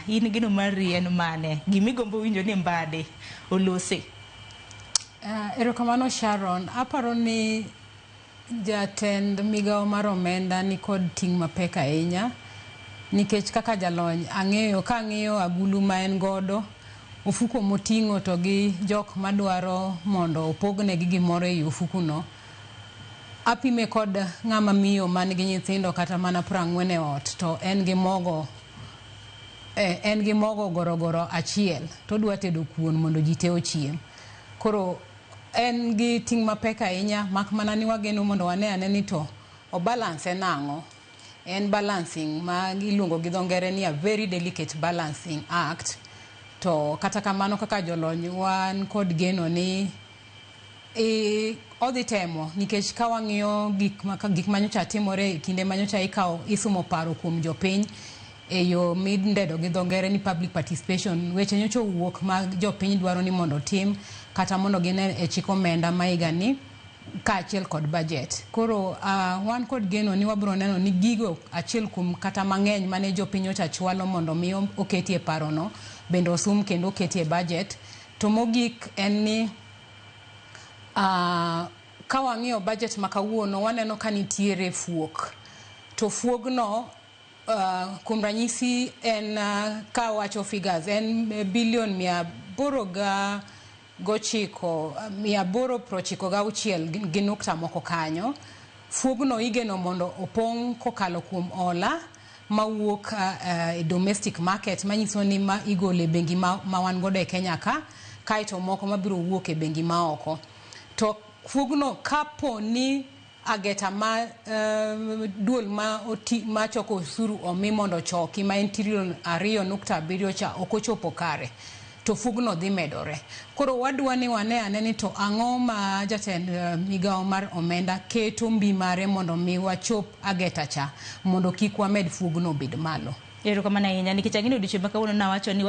In geno mari en mane? Gimigombo winjo ni Mbadi olose? Erokamano Sharon. Aparo ni jatend migawo mar omenda nikod ting' mapek ahinya nikech kaka jalony ang'eyo ka ang'iyo agulu ma en godo, ofuko moting'o to gi jok madwaro mondo opognegi gimoro ei ofuku no, apime kod ng'ama miyo man gi nyithindo kata mana 40 e ot to en gi mogo, en gi mogo gorogoro achiel to odwa tedo kuon mondo ji te ochiem. Koro en gi ting' mapek ahinya, mak mana ni wageno mondo wane ane ni to obalance nang'o. En balancing ma iluongo gi dho ngere ni a very delicate balancing act. To kata kamano, kaka jolony, wan kod geno ni odhi temo, nikech ka wang'iyo gik manyocha timore e kinde manyocha ikawo isumo paro kuom jopiny e yo mindedo gi dho ngere ni public participation, weche nyocha owuok ma jopiny dwaro ni mondo otim kata mondo gine e chik omenda ma higani kaachiel kod budget. Koro wan kod geno ni wabiro neno ni gigo achiel kuom kata mang'eny mane jopiny nyocha chwalo mondo mi oketie parono bende osum kendo oketie budget. To mogik en ni ka wang'iyo budget ma kawuono, waneno ka nitiere fuok, to fuogno, kuom ranyisi, en kawacho figures, en bilion 809, 896 gi nukta moko kanyo. Fuogno igeno mondo opong' kokalo kuom hola mawuok e domestic market, manyiso ni ma igolo e bengi ma wan godo e Kenya ka, kaeto moko mabiro wuok e bengi ma oko. To fuogno, kapo ni ageta ma duol ma oti, ma choko osuru omi mondo ochoki, ma en trilion 2.7 cha, ok ochopo kare, to fuogno dhi medore. Koro wadwa ni wane ane ni to ang'o ma jatend migawo mar omenda keto mbi mare mondo mi wachop ageta cha, mondo kik wamed fuogno obed malo. Erokamano ahinya, nikech ang'e ni odiochieng' ma kawuono nawacho ni